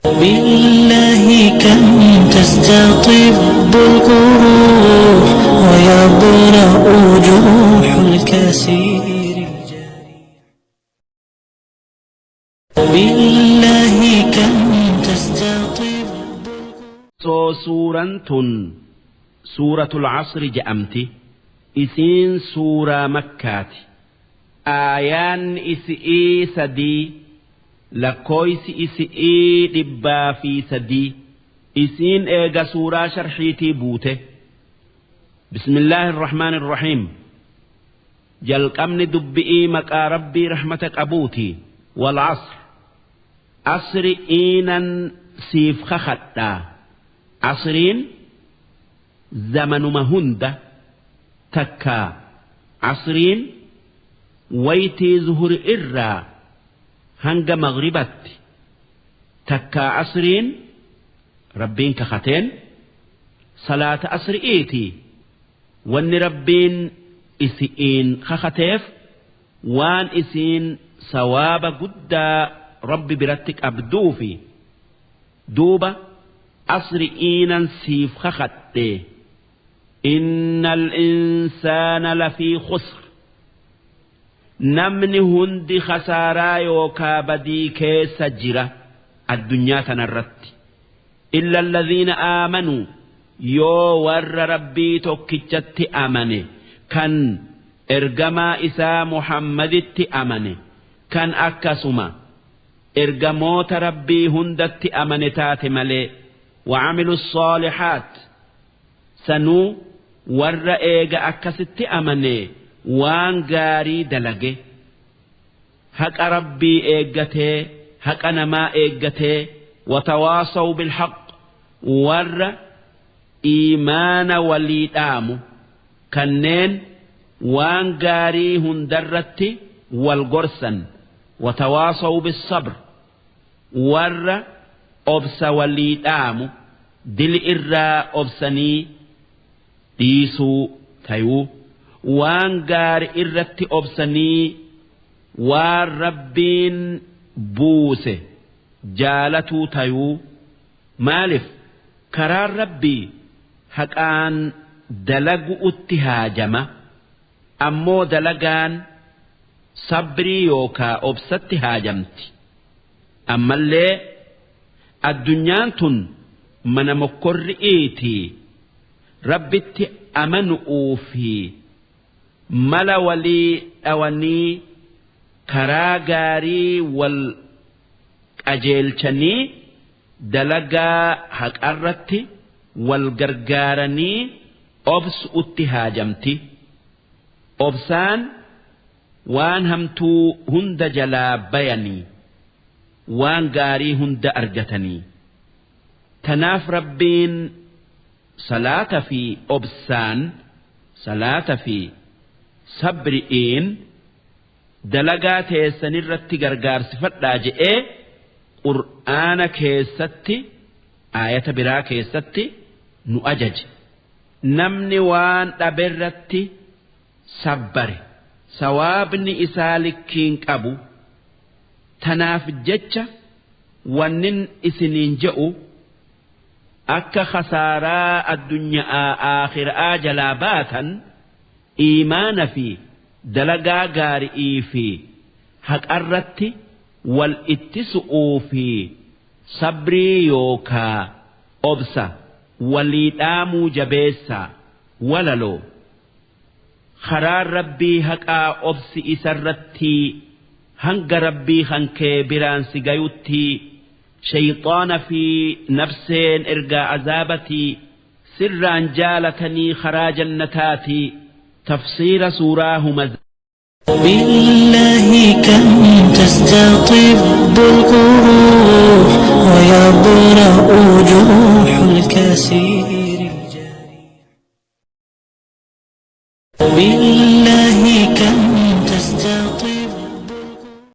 بالله كم تستطب القروح ويبرأ جروح الكسير الجريح. بالله كم تستطب Soo suuraan tun Suuratul Asri je'amti. Isiin suuraa Makkaati. Aayaan isi'ii 3, lakkooysi isi'ii 103. Isiin eega suuraa sharxiitii buute. Bismillaahi irrahmaani irrahiim. Jalqabni dubbi'ii maqaa Rabbii rahmata qabuuti. Wal asr. Asri iinan siif kakadhaa. Asriin zamanuma hunda, takkaa asriin waytii zuhuri irraa hanga maghribatti, takkaa asriin Rabbiin kakateen salaata asri'iiti. Wanni Rabbiin isi'iin kakateef waan isiin sawaaba guddaa Rabbi biratti qabduufi. Duuba asri'iinan siif kakadhe. Innal insaana lafii khusr. Namni hundi khasaaraa yookaa badii keessa jira addunyaa tanarratti. Illa alladhiina aamanuu, yoo warra Rabbii tokkichatti amane, kan ergamaa isaa Muhammaditti amane, kan akkasuma ergamoota Rabbii hundatti amane taate malee. Wa'amilu saalihaat, sanuu warra eega akkasitti amane waan gaarii dalage, haqa Rabbii eeggatee, haqa namaa eeggatee. Watawaasaw bilhaq, warra iimaana walii dhaamu, kanneen waan gaarii hundarratti wal gorsan. Watawaasaw bissabr, warra obsa walii dhaamu, dili irraa obsanii dhiisuu tayuu, waan gaari irratti obsanii, waan Rabbiin buuse jaalatuu tayuu. Maalif karaan Rabbii haqaan dalagu'utti haajama, ammoo dalagaan sabrii yookaa obsatti haajamti. Ammallee addunyaan tun mana mokkorri'iitii, Rabbitti amanu'uu fi mala walii dhawanii, karaa gaarii wal qajeelchanii, dalagaa haqarratti wal gargaaranii obsu'utti haajamti. Obsaan waan hamtuu hunda jalaa bayanii, waan gaarii hunda argatanii. Tanaaf Rabbiin salaata fi obsaan, salaata fi sabri'iin dalagaa teessanirratti gargaarsifadhaa je'ee Qur'aana keessatti aayata biraa keessatti nu ajaje. Namni waan dhaberratti sabbare sawaabni isaa likkiin qabu. Tanaaf jecha wannin isiniin je'u, akka khasaaraa addunya'aa aakhira'aa jalaa baatan, iimaana fi dalagaa gaari'ii fi haqarratti wal ittisu'uu fi sabrii yookaa obsa walii dhaamuu jabeessaa. Walaloo. Karaan Rabbii haqaa obsi isarrattii, hanga Rabbii kankee biraan si gayuttii. Shayxaana fi nafseen ergaa azaabatii sirraan jaalatanii karaa jannataatii. Tafsiira suuraa humaz. بالله كم تستطب القروح ويبرأ جروح الكسير.